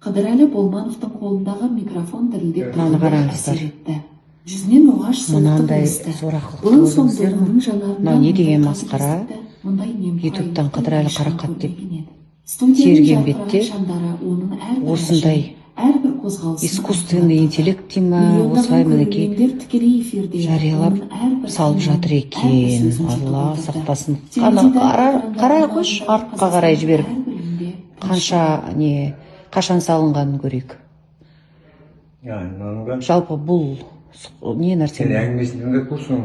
Қыдырәлі Болмановтың қолындағы микрофон дірілдеп Мынаны тұрғандай қараңыздар. әсер етті. Жүзінен оғаш суықтық Мынандай есті. сорақылықты Бұрын соңды көрдіңіздер ме? оның жанарында Мынау не деген мұндай масқара? қатыгездікті, мұндай немқұрайлықты Ютубтан Қыдырәлі ешкім Қарақат деп көрмеген еді. Студияның терген жарқыраған бетте шамдары оның әрбір осындай әншін, әрбір қозғалысын искусственный айқындап интеллект дей ма, Миллиондаған осылай, мінекей, көрермендер тікелей эфирде жариялап оның әрбір салып қимылын, жатыр әрбір екен. сөзін жұтып Алла отырды. сақтасын. Қана Теледидар қарай экрандарында қойшы, артқа қарай жіберіп, әрбір үйінде қанша не, қашан салынғанын көрейік. Мынаның бәрі. Жалпы бұл не нәрсе? Сен әңгімесін тыңдап көрсің.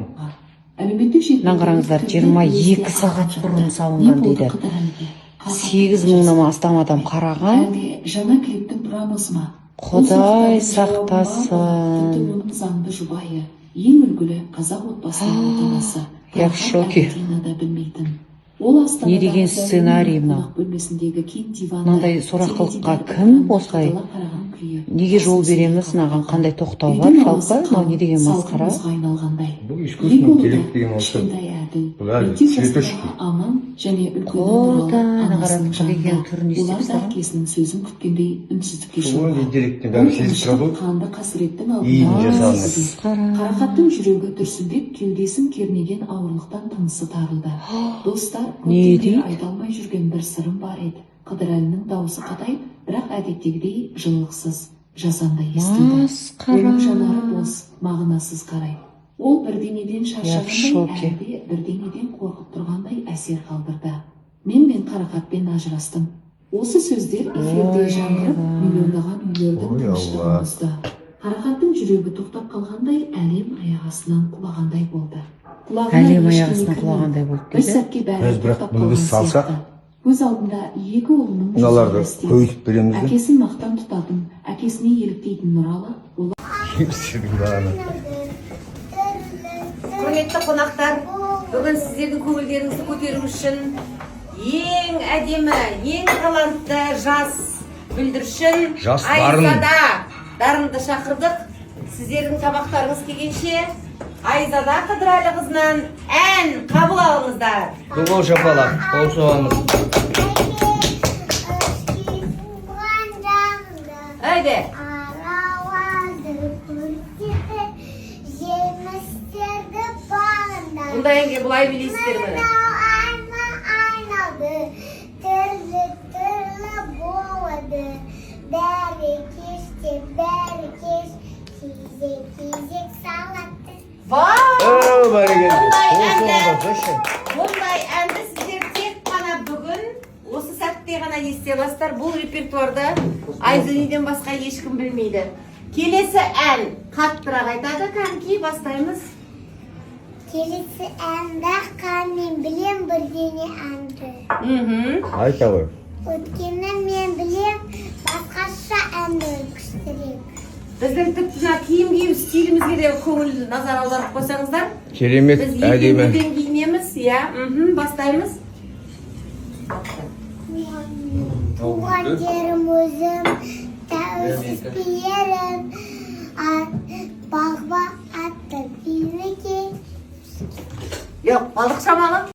Әлеуметтік желілердегі Мынаны қараңыздар, пікірлер 22 лезде сағат ағып бұрын жатты. салынған Не болды дейді. Қыдырәліге? 8000-нан астам адам қараған. Әлде жаңа клиптің промосы ма? Құдай Бұл сұрақтардың жауабы бар сақтасын. болар. Тіпті оның заңды жұбайы, ең үлгілі қазақ отбасының отанасы Я в Қарақат шоке. Әбдина да білмейтін. Ол Астанадағы Не деген сценарий мынау? қонақ бөлмесіндегі кең диванда Мынандай сорақылыққа теледидар кім экранына осылай қадала қараған күйі неге жол қасым береміз? үстінде Мынаған қалған. қандай тоқтау бар Үйдің жалпы? ауасы Мынау не қалың, деген салқын масқара? мұзға айналғандай. Бұл Екі искусственный ұлы да, интеллект деген осы. кішкентай Әділ, Бұл әлі мектеп цветочки. жастағы Аман және үлкені Нұралы Құдай, анасының қарап, деген жанында. түрін не істеп Олар да тастаған? әкесінің сөзін күткендей үнсіздікке Сол шомған. интеллекттің Бұл бәрі сезіп тыныштық тұрады ғой. қанды қасіреттің Иін алдында жасалынады. әлсізді. Масқара. Қарақаттың жүрегі дүрсілдеп, кеудесін кернеген ауырлықтан тынысы тарылды. Достар, Не көптен бері дейді? айта алмай жүрген бір сырым бар еді. Қыдырәлінің даусы қатайып, бірақ әдеттегідей жылылықсыз, жасанды естілді. Масқара. Оның жанары бос, мағынасыз қарайды. Ол бірдеңеден Я в шаршағандай, шоке. әлде бірдеңеден қорқып тұрғандай әсер қалдырды. Мен Қарақатпен ажырастым. Осы сөздер эфирде Ой, жаңғырып, миллиондаған үйлердің Ой, тыныштығын Алла. бұзды. Қарақаттың жүрегі тоқтап қалғандай, әлем аяқ астынан құлағандай болды. Құлағына Әлем аяқ ештеңе астынан кірмеді. құлағандай болды Бір дейді. сәтке бәрі Біз бірақ тоқтап бұны қалған біз салсақ, сияқты. Көз алдында екі ұлының жүзі Мыналарды елестеді. көбейтіп береміз де. Әкесін мақтан тұтатын, әкесіне еліктейтін Нұралы олар Сенің бағана. Құрметті қонақтар, бүгін сіздердің көңілдеріңізді көтеру үшін ең әдемі, ең талантты жас бүлдіршін Жас дарын. Айзада дарынды шақырдық. Сіздердің тамақтарыңыз келгенше, Айзада Қыдырәлі қызынан ән қабыл алыңыздар. Қол шапалақ, қол соғамыз. Әйде. Аралады көркеті, жемістерді бағында. Бұндай әнге бұлай билейсіздер, міне. Мынау алма айналды, түрлі түрлі болады. Бәрі кеште, бәрі кеш, кезек кезек салатты. Вау! Бәрекелді. Бұндай Қол әнді, соғыңдар. бұндай әнді сіздер тек қана бүгін осы сәтте ғана ести аласыздар. Бұл репертуарда Айзөниден басқа ешкім білмейді. Келесі ән қаттырақ айтады. Кәнки, бастаймыз. Келесі әнді мен білем бірдеңе әнді. Айта ғой. Өйткені мен білем басқаша әнді күштірек. Біздің тіпті мына киім кию стилімізге де көңіл назар аударып қойсаңыздар. Керемет, Біз әдемі. бөтен киінеміз, иә. Бастаймыз. Туған жерім өзім, тәуелсіз ерім, бағба атты билікке. Жоқ, балық шамалы.